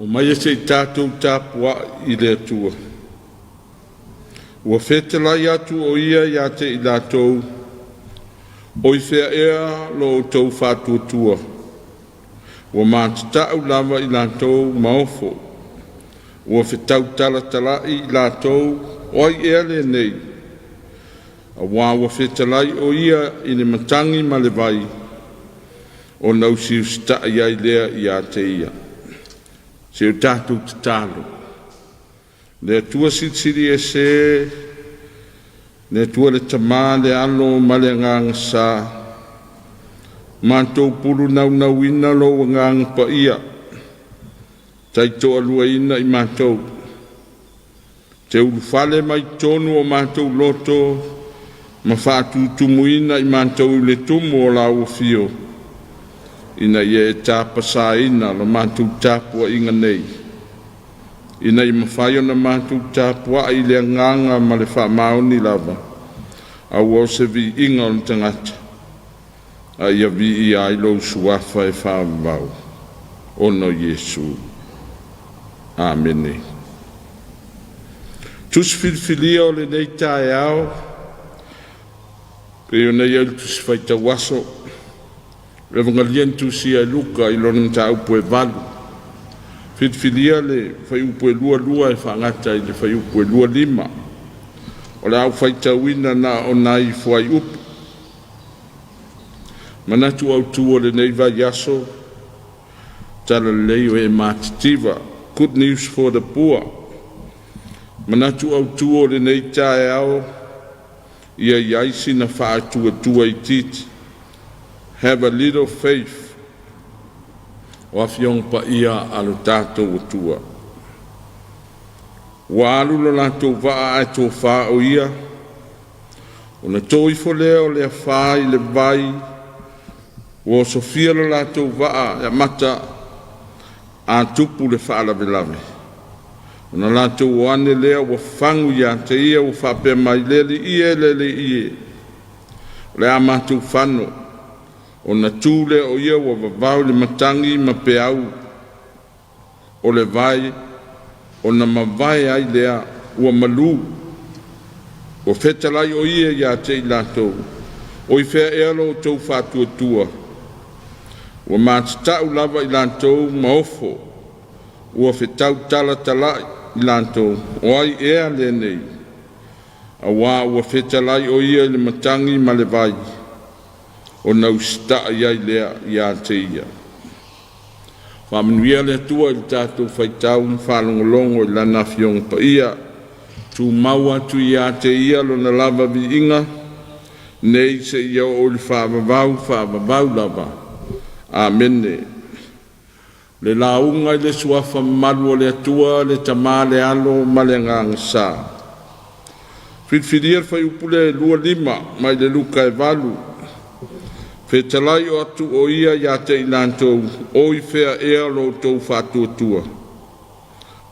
Omaia se i tatou tapuai i le Atua. Ua fetalai atu o Ia ia te i latou, “O i fea ea lo outou faatuatua?” Ua matatau lava i latou ma ofo, ua fetautalatalai i latou, “O ai ea lenei? Auā ua fetalai o Ia i le matagi ma le vai, ona usiusitai ai lea ia te Ia.” Se i o tatou tatalo. Le Atua Silisili Ese, le Atua le Tama, le Alo ma le Agaga Sa, matou pulu naunauina Lou Agaga Paia, taitoaluaina i matou, te ulufale mai totonu o matou loto ma faatutumuina i matou i le tumu o Lau Afio, ina ia e tapasaina la matou tapuaiga nei, ina ia mafai ona matou tapuai i le agaga ma le faamaoni lava, aua o se viiga o le tagata, a ia viia ai Lou Suafa e faavavau, ona o Iesu. Amene. Tusi Filifilia o lenei taeao pei ona i ai le Tusi Faitau Aso, o le Evagalia na tusia e Luka i lona mataupu e 8, filifilia le fuaiupu e 22 e faagata i le fuaiupu e 25. O le a ou faitauina na o nai fuaiupu. Manatu Autu o lenei vaiaso, Talalelei o e Matitiva, Good News for the Poor. Manatu Autu o lenei taeao, ia i ai sina faatuatua itiiti, have a little faith. O Afioga Paia a lo tatou Atua, ua alu lo latou vaa ae tofa o Ia, ona to ifo lea o le afa i le vai, ua osofia lo latou vaa e amata a tupu le faalavelave. Ona latou o ane lea ua fagu ia te ia ua faapea mai, “Le Alii e, le Alii e, o le a matou fano.” Ona tu lea o ia ua vavao i le matagi ma peau o le vai, ona mavae ai lea ua malu. Ua fetalai o Ia ia te i latou, “O i fea ea lo outou faatuatua?” Ua matatau lava i latou ma ofo, ua fetautalatalai i latou, “O ai ea lenei? Auā ua fetalai o Ia i le matagi ma le vai, ona usitai ai lea ia te Ia.” Faamanuia le Atua i le tatou faitau ma faalogologo i Lana Afioga Paia. Tumau atu ia te Ia Lona lava viiga, nei seia oo i le faavavau, faavavau lava. Amene. Le lauga i le Suafa mamalu o le Atua, le Tama, le Alo ma le Agaga Sa. Filifilia le fuaiupu lea e 25 mai le Luka e 8, fetalai o atu o ia ia te i latou, “O i fea ea lo outou faatuatua?”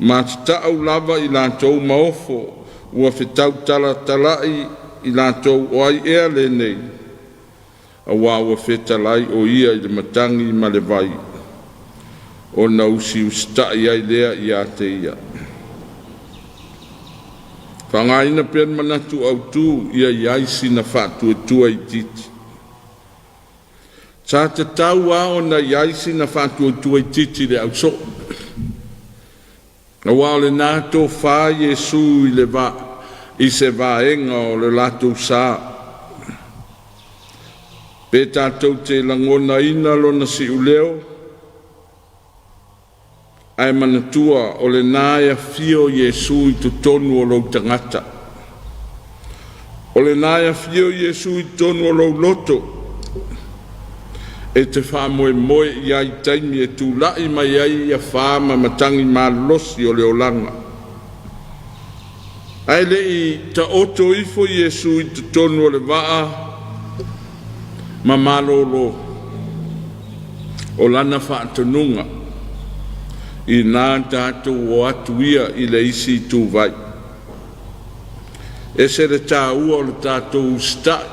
Matatau lava i latou ma ofo, ua fetautalatalai i latou, “O ai ea lenei? Auā ua fetalai o Ia i le matagi ma le vai, ona usiusitai ai lea ia te Ia.” Faaaogaina pea le manatu autu ia i ai sina faatuatua itiiti. Sa tatau lava ona i ai sina faatuatua itiiti i le ausoo, aua o lena e tofa Iesu i le va i se vaega o le latou sa. Pe tatou te lagonaina lona siuleo, ae manatua o lena e afio Iesu i totonu o lou tagata. O lena e afio Iesu i totonu o lou loto. E te faamoemoe i ai i taimi e tulai mai ai afa ma matagi malolosi o le olaga. Ae le i taoto ifo Iesu i totonu o le vaa ma malolo, o lana faatonuga, ina tatou o atu ia i le isi ituvai. E ese le taua o le tatou usitai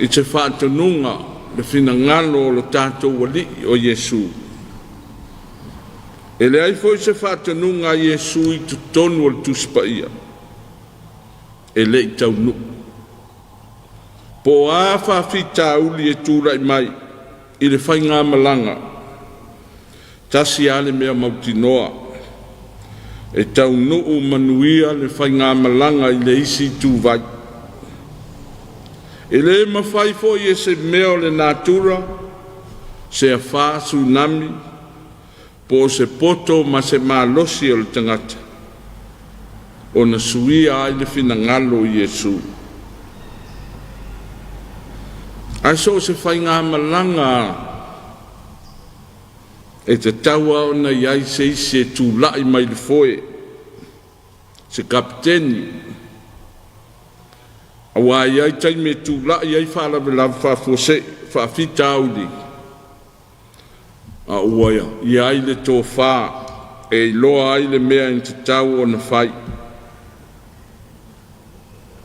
i se faatonuga le finagalo o lo tatou Alii o Iesu. E leai foi se faatonuga a Iesu i totonu o le Tusi Paia e le i taunuu. Po o a faafitauli e tulai mai i le faigamalaga, tasi lava le mea mautinoa, e taunuu manuia le faigamalaga i le isi ituvai. E le mafai foi e se mea o le natura, se afa, tsunami, po o se poto ma se malosi o le tagata ona suia ai le finagalo o Iesu. Ae so o se faigamalaga lava, e tatau lava ona i ai se isi e tulai mai le foe, se kapeteni, aua e i ai taimi e tulai ai faalavelave faafuasei, faafitauli, a ua i ai le tofa e iloa ai le mea e tatau ona fai.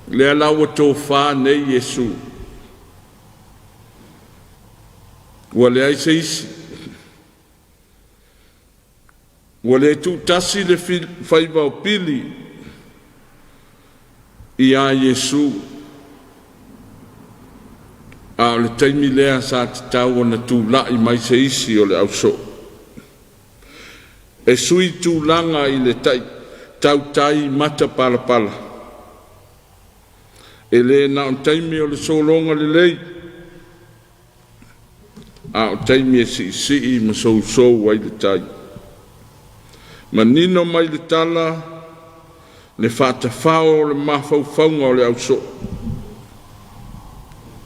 O lea la ua tofa nei Iesu, ua leai se isi, ua le tuutasi le faiva o Pili ia Iesu, a o le taimi lea sa tatau ona tulai mai se isi o le ausoo e sui tulaga i le tautai matapalapala. E le na o taimi o le sologa lelei, a o taimi e siisii ma sousou ai le tai. Manino mai le tala le faatafao o le mafaufauga o le ausoo.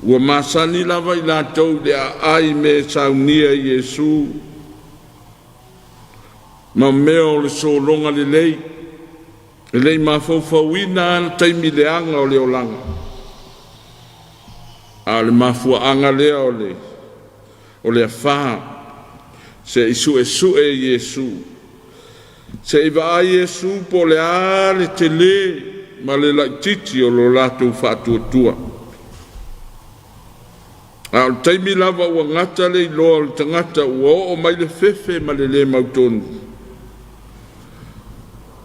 Ua masani lava i latou i le aai i mea e saunia e Iesu ma mea o le sologa lelei, e le i mafaufauina lava le taimi leaga o le olaga. A o le mafuaaga lea o le afa se i suesue Iesu, se i vaai Iesu po o le a le tele ma le laitiiti o lo latou faatuatua. A o le taimi lava ua gata le iloa o le tagata ua oo mai le fefe ma le le mautonu,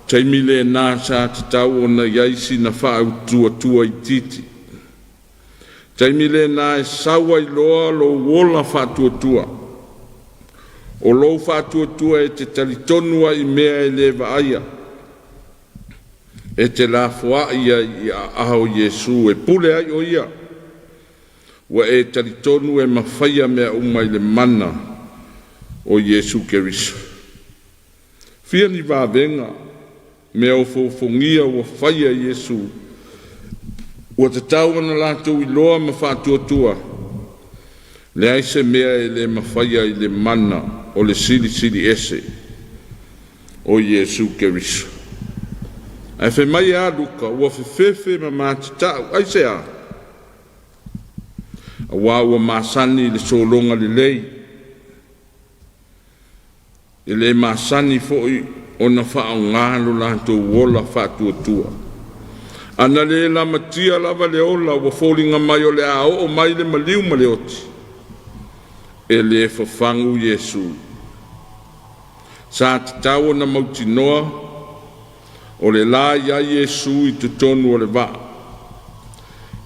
taimi lena sa tatau ona i ai sina faautuatua itiiti. Taimi lena e sau ai loa lou ola faatuatua. O lou faatuatua e te talitonu ai i mea e le vaaia. E te lafoai ai i aao o Iesu e pule ai o Ia. Ua e talitonu e mafaia mea uma i le mana o Iesu Keriso. Fia ni vavega mea ofoofogia ua faia e Iesu, ua tatau ona latou iloa ma faatuatua, leai se mea e le mafaia i le mana o le Silisili Ese o Iesu Keriso. Ae fai mai ia Luka ua fefefe ma matatau, aisea? Aua ua masani i le sologa lelei, e le masani foi ona faaaoga lo latou ola faatuatua. Ana le lamatia lava le ola ua foliga mai o le a oo mai le maliu ma le oti, e le fafagu Iesu. Sa tatau ona mautinoa o le la i ai Iesu i totonu o le vaa.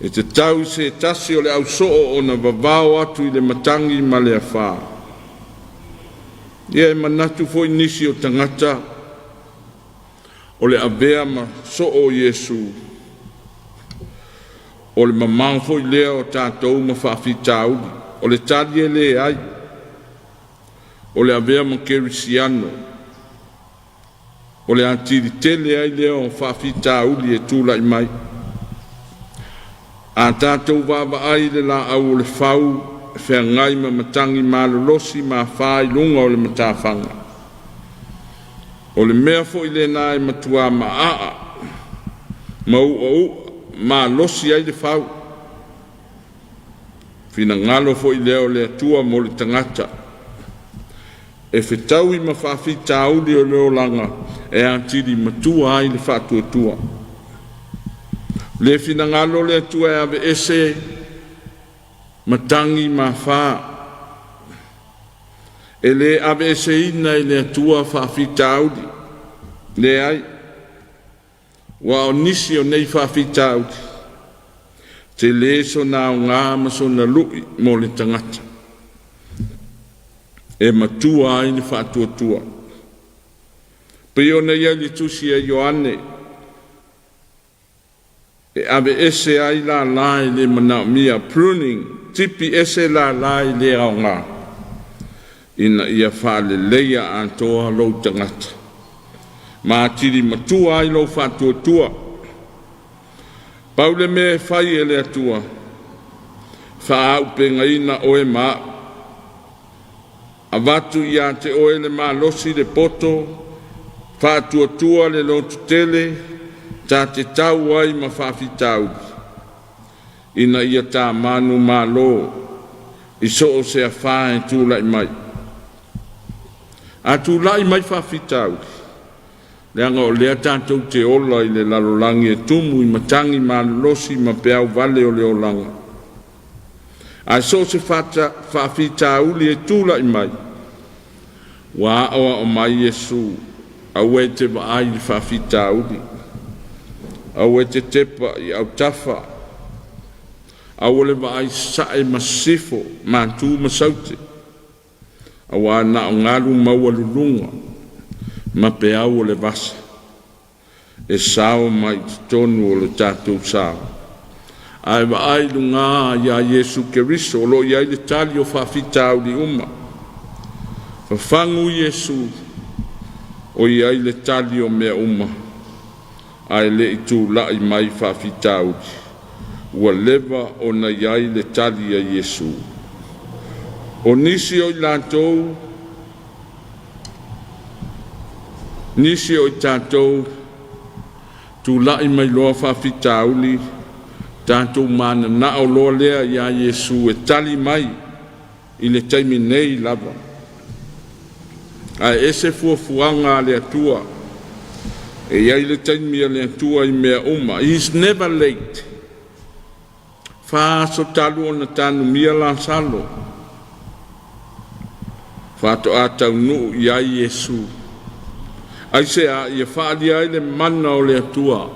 E tatau i se tasi o le ausoo ona vavao atu i le matagi ma le afa. Ia e manatu foi nisi o tagata o le avea ma soo o Iesu, o le mamao foi lea o tatou ma faafitauli. O le tali e leai, o le avea ma kerisiano, o le atili tele ai lea o faafitauli e tulai mai. A tatou vaavaai i le laau o le fau e feagai ma matagi malolosi ma afa i luga o le matafaga. O le mea foi lena e matua maaa ma uaua malosi ai le fau. Finagalo foi lea o le Atua mo le tagata e fetaui ma faafitauli o le olaga e atili matua ai le faatuatua. Le finagalo le Atua e aveese matagi ma afa. E le aveeseina e le Atua faafitauli, leai, aua o nisi o nei faafitauli, tele sona aoga ma sona lui mo le tagata, e matua ai le faatuatua. Pei ona i ai le tusi a Ioane, e aveese ai lala e le manaomia, pruning, tipi ese lala e le aoga, ina ia faaleleia atoa lou tagata, ma atili matua ai lou faatuatua. Pau le mea e fai e le Atua, faaauupegaina oe ma au, avatu ia te oe le malosi, le poto faatuatua, le lototele, ta te tau ai ma faafitauli, ina ia ta manumalo i so o se afa e tulai mai. A tulai mai faafitauli, leaga o lea tatou te ola i le lalolagi e tumu i matagi malolosi ma peau vale o le olaga. Ae so o se faafitauli e tulai mai, ua aoao mai Iesu, aua e te vaai i le faafitauli, aua e te tepa i autafa, aua le vaai i sasae ma sisifo, matu ma saute, aua na o galu maualuluga ma peau o le vasa e sao mai i totonu o le tatou sa. Ae vaai i luga ia Iesu Keriso o lo o i ai le tali o faafitauli uma. Fafagu Iesu o i ai le tali o mea uma, ae le i tulai mai faafitauli, ua leva ona i ai le tali a Iesu. O nisi o i latou, nisi o i tatou, tulai mai loa faafitauli, tatou mananao loa lea ia Iesu e tali mai i le taimi nei lava. Ae ese fuafuaga a le Atua. E i ai le taimi a le Atua i mea uma. He is never late. 4 aso talu ona tanumia Lasalo, faatoa taunuu i ai Iesu. Aisea? Ia faaalia ai le mana o le Atua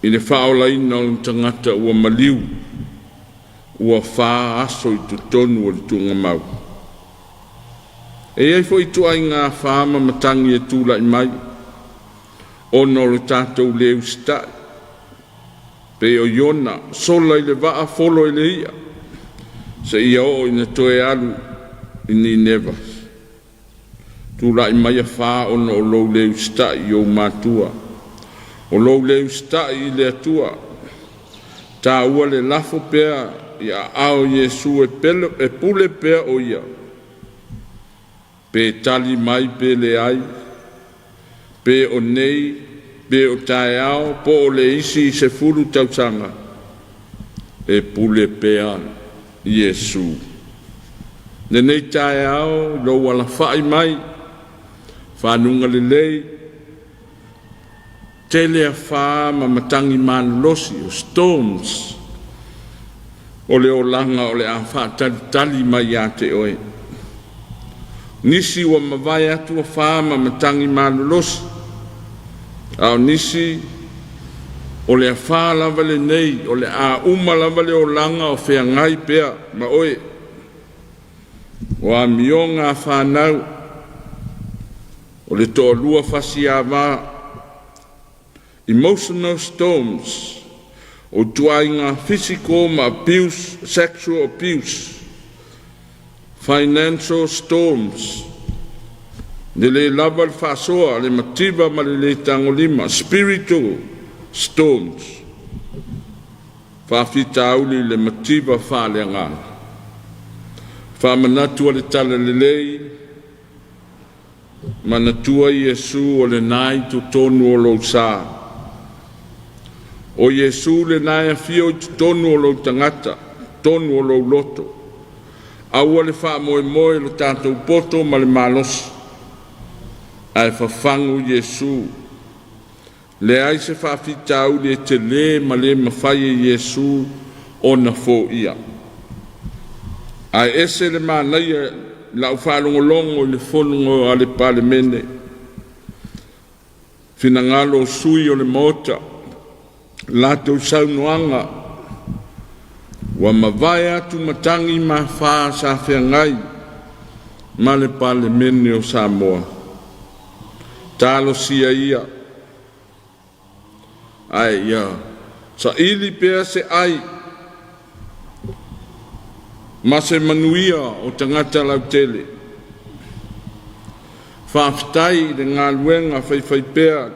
i le faaolaina o le tagata ua maliu, ua 4 aso i totonu o le tuugamau. E i ai foi ituaiga afa ma matagi e tulai mai, ona o le tatou le usitai. Pei o Iona, sola i le vaa, folo i le ia, seia oo ina toe alu i Nineva. Tulai mai afa ona o lou le usitai i ou matua, o lou le usitai i le Atua. Taua le lafo pea i aao o Iesu e pule pea o ia, pe tali mai pe leai, pe o nei, pe o taeao, po o le isi 10 tausaga, e pule pea Iesu. Lenei taeao, lou alafai mai, fanuga lelei, tele afa ma matagi malolosi o storms o le olaga o le a faatalitali mai ia te oe. Nisi ua mavae atu afa ma matagi malolosi, a o nisi o le afa lava lenei o le a uma lava le olaga o feagai pea ma oe. O amioga a fanau, o le toalua fasiava, emotional storms, o ituaiga physical ma abuse, sexual abuse, financial storms, le le lava le faasoa, le mativa ma le le tagolima, spiritual storms. Faafitauli i le mativa faaleagaga. Faamanatu o le Talalelei, manatua Iesu o lena e i totonu o lou sa. O Iesu lena e afio i totonu o lou tagata, totonu o lou loto. Aua le faamoemoe i lo tatou poto ma le malosi, ae fafagu Iesu. Leai se faafitauli e tele ma le mafai e Iesu ona foia. Ae ese le manaia i lau faalogologo i le fono a le Palemene, finagalo o sui usufono o le Maota, latou saunoaga, ua mavae atu matagi ma afa sa feagai ma le Palemene o Samoa. Talosia ia, ae ia saili pea se ai ma se manuia o tagata lautele. Faafetai i le galuega faifaipea,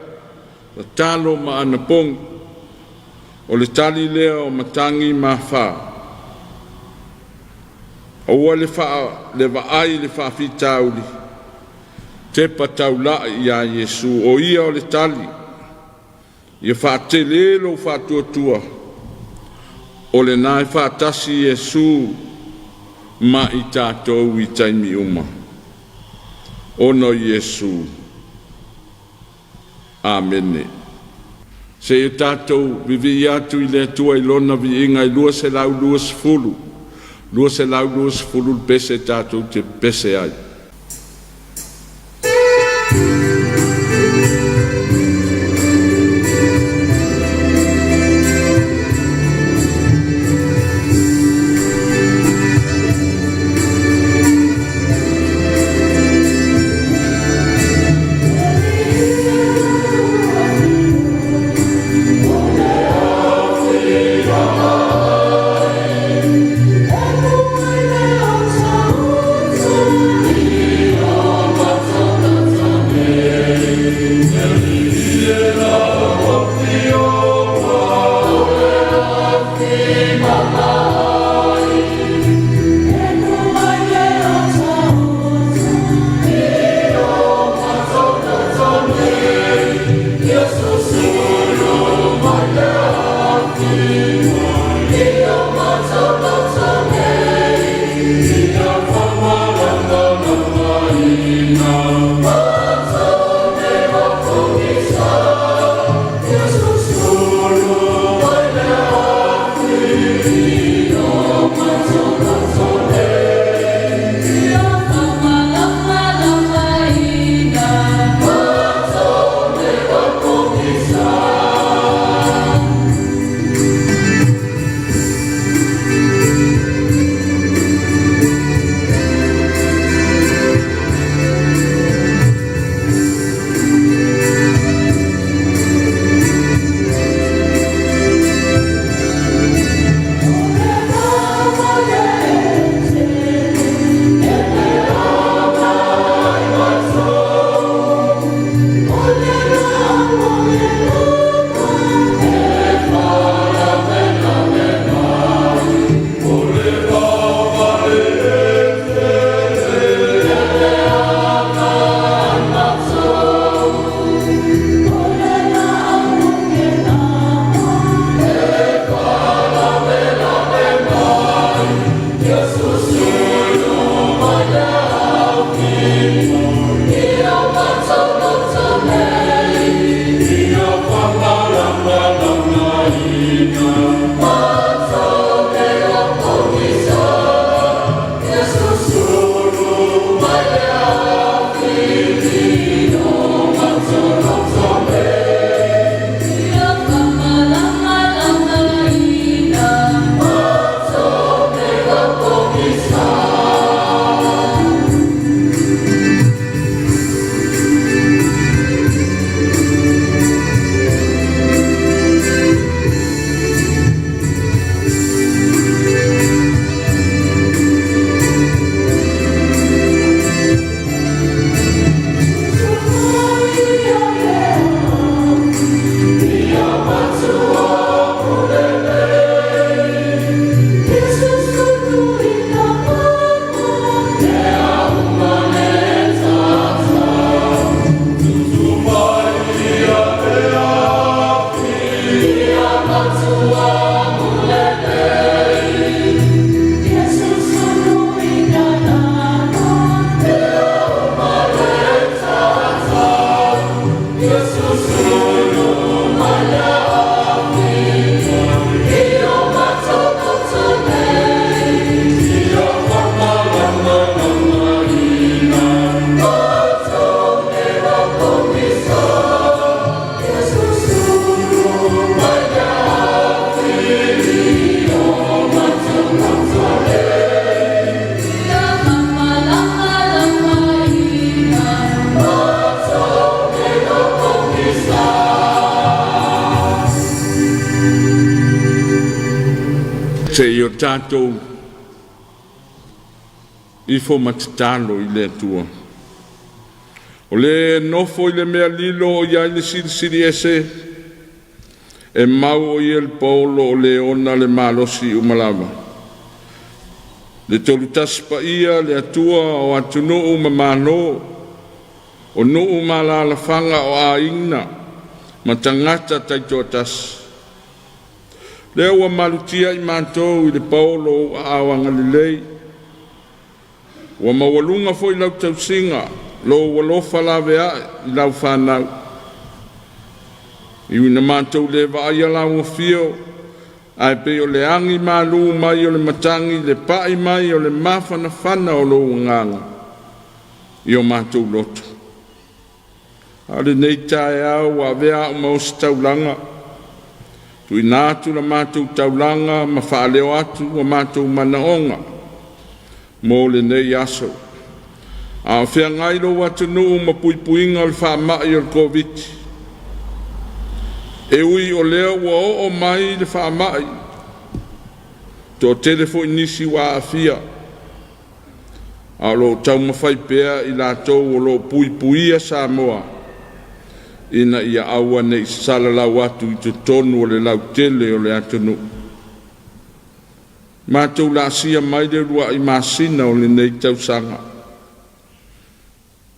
tatalo ma anapogi, o le tali lea o matagi ma afa. Aua le vaai i le faafitauli, tepa taulai ia Iesu, o Ia o le tali. Ia faatele lou faatuatua, o lena e faatasi Iesu ma i tatou i taimi uma. Ona o Iesu. Amene. Seia tatou vivii atu i le Atua i Lona viiga e 220, 220 le pese tatou te pepese ai. E Se i o tatou ifo ma tatalo i le Atua. O le nofo i le mea lilo o i ai le Silisili Ese, e mau o ia i le paolo o le ona le malosi uma lava. Le Tolu Tasi Paia le Atua o atunuu ma malo, o nuu ma alaalafaga, o aiga ma tagata taitoatasi. Lea ua malutia i matou i le paolo o Ou Aao agalelei, ua maualuga foi lau tausiga, lou alofa laveai i lau fanau. E ui ina matou le vaaia lau afio, ae pei o le agi malu mai o le matagi le pai mai o le mafanafana o lou agaga i o matou loto. A o lenei taeao ua avea au ma ositaulaga, tuuina atu la matou taulaga ma faaleo atu o matou manaoga mo lenei aso. A o feagai lou atunuu ma puipuiga o le faamai o le Koviti. E ui o lea ua oo mai le faamai, toatele foi nisi ua aafia, a o lo o taumafai pea i latou o lo o puipuia Samoa ina ia aua ne i salalau atu i totonu o le lautele o le atunuu. Matou laasia mai le uluai masina o lenei tausaga,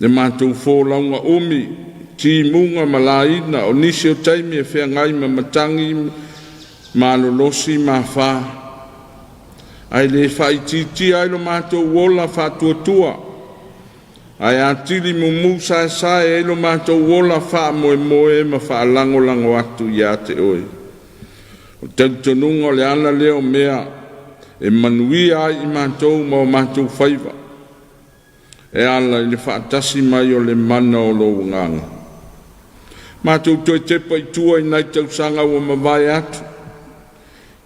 le matou folauga umi, timuga ma laina, o nisi o taimi e feagai ma matagi malolosi ma afa, ae le faaitiitia ai lo matou ola faatuatua, ae atili mumu saesae ai lo matou ola faamoemoe ma faalagolago atu ia te Oe. O le talitonuga o le ala lea o mea e manuia ai i matou ma o matou faiva, e ala i le faatasi mai o le mana o lou Agaga. Matou toe tepa i tua i nai tausaga ua mavae atu,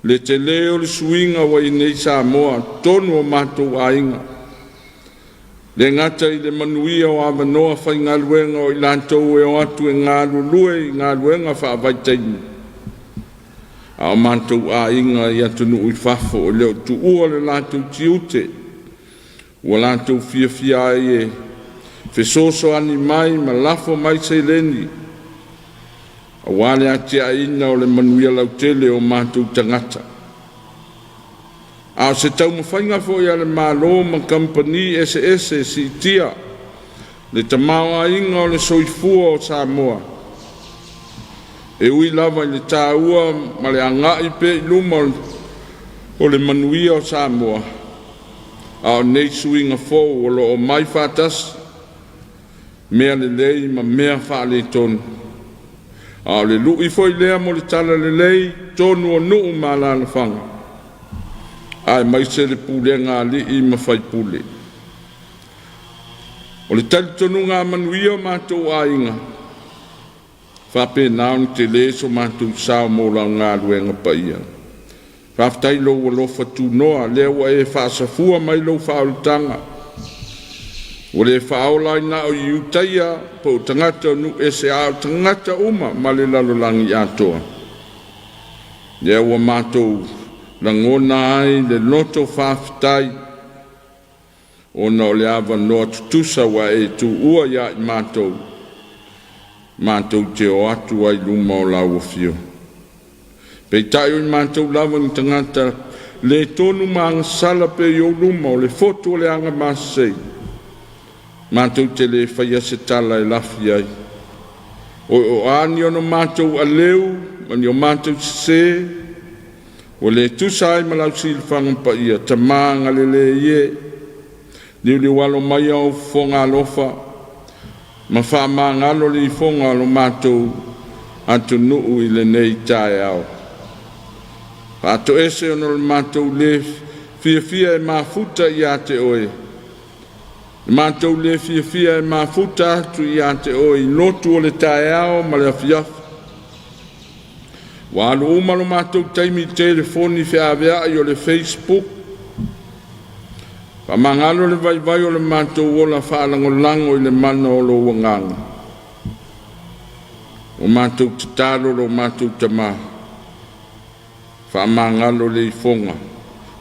le tele o le suiga ua i ai nei Samoa, totonu o matou aiga, e le gata i le manuia o avanoa faigaluega o i latou e o atu e galulue i galuega faavaitaimi, a o matou aiga i atunuu i fafo e le o tuua lo latou tiute ua latou fiafia ai e fesoasoani mai ma lafo mai seleni aua le atiaeina o le manuia lautele o matou tagata. A o se taumafaiga foi a le Malo ma kamupani eseese e siitia le tamaoaiga o le soifua o Samoa. E ui lava i le taua ma le agai pea i luma o le manuia o Samoa, a o nei suiga fou o lo o omai faatasi mea lelei ma mea faaletonu. A o le lui foi lea mo le talalelei i totonu o nuu ma alaalafaga, aemaise le pulega a alii ma faipule. O le talitonuga a manuia o matou aiga, e faapena ona tele so matou sao mo lau galuega paia. Faafetai i lou alofa tunoa lea ua e faasafua mai lou faaolataga, ua le faaola ai na o Iutaia po o tagata o nuu ese, a o tagata uma ma le lalolagi atoa. Lea ua matou lagona ai le loto faafetai ona o le avanoa tutusa ua e tuua ia i matou, matou te o atu ai i luma o lau afio. Peitai o i matou lava o ni tagata le tonu ma agasala pea i ou luma o le fotu o le agamasese, matou te le faia se tala e lafi ai. O a ni o matou aleu ma ni o matou sese ua le tusa ai ma lau silafaga paia, Tama agalelei e, liuliualo maia ou fofoga alofa ma faamagalo le ifoga o lo matou atunuu i lenei taeao. Faatoese ona o le matou le fiafia e mafuta ia te Oe, le matou le fiafia e mafuta atu ia te Oe i lotu o le taeao ma le afiafi. Ua alu uma lo matou taimi i telefoni feaveai o le facebook. Faamagalo le vaivai o le matou ola faalagolago i le mana o lou agaga. Ua matou tatalo lo matou Tama, faamagalo le ifoga.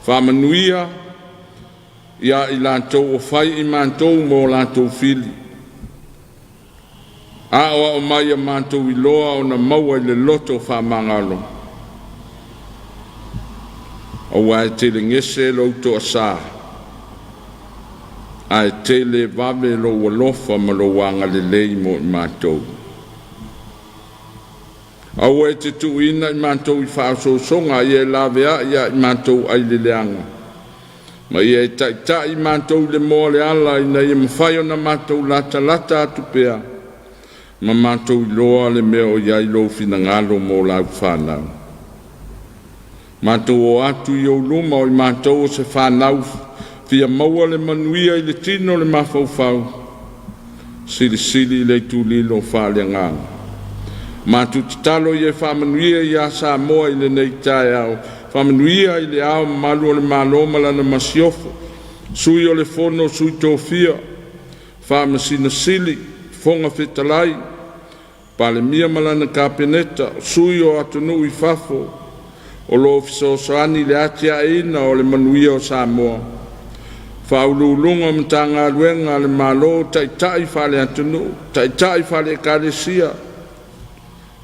Faamanuia ia i latou ua fai i matou ma o latou fili. Aoao mai ia matou iloa ona maua i le loto faamagalo, aua e tele gese lou toasa, ae tele vave lou alofa ma lou agalelei mo i matou. Aua e te tuuina i matou i faaosoosoga, ia e laveai ia i matou ai le leaga, ma ia e taitai i matou i le moa o le ala, ina ia mafai ona matou latalata atu pea ma matou iloa le mea o i ai Lou finagalo mo lau fanau. Matou o atu i ou luma o i matou o se fanau fia maua le manuia i le tino le mafaufau, silisili le itulilo faaleagaga. Matou tatalo ia e faamanuia ia Samoa i lenei taeao, faamanuia i le Ao Mamalu o le Malo ma Lana Masiofo, Sui o le Fono a Sui Tofia, Faamasino Sili, Fofoga Fetalai, Palemia ma lana Kapeneta, sui o atunuu i fafo o lo o fesoasoani i le atiaeina o le manuia o Samoa, Faauluuluga o Matagaluega a le Malo, taitai faaleatunuu, taitai faale-Ekalesia,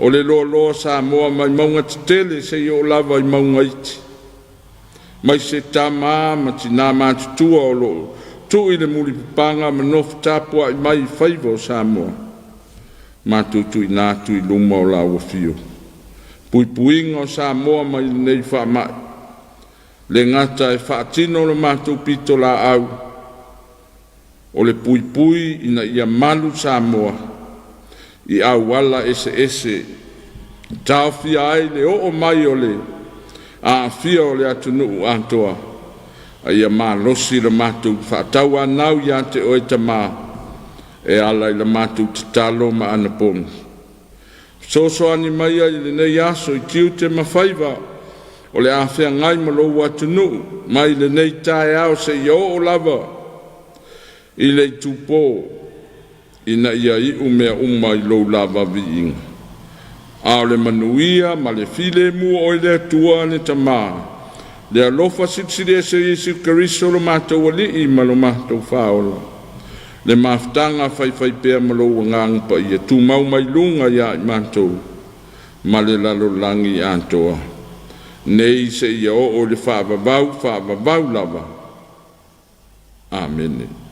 o le loaloa o Samoa mai mauga tetele seia oo lava i mauga iti, aemaise tama ma tina matutua o lo o tui le mulipapaga ma nofo tapuai mai i faiva o Samoa. Matou tuuina atu i luma o lau afio, puipuiga o Samoa mai lenei faamai, le gata e faatino le matou pitolaau o le puipui ina ia malu Samoa i auala eseese e taofia ai le oo mai o le aafia o le atunuu atoa, a ia malosi le matou faatauanau ia te Oe Tama e ala i la matou tatalo ma anapogi. Fesoasoani mai i lenei aso i tiute ma faiva o le a feagai ma lou atunuu mai lenei taeao seia oo lava i le itupo, ina ia iu mea uma i lou lava viiga, a o le manuia ma le filemu o Oe le Atua le Tama, le alofa Silisili Ese o Iesu Keriso lo matou Alii ma lo matou Faaola, le mafutaga faifaipea ma lou Agaga Paia, tumau mai luga ia i matou ma le lalolagi atoa, nei seia oo i le faavavau, faavavau lava. Amene.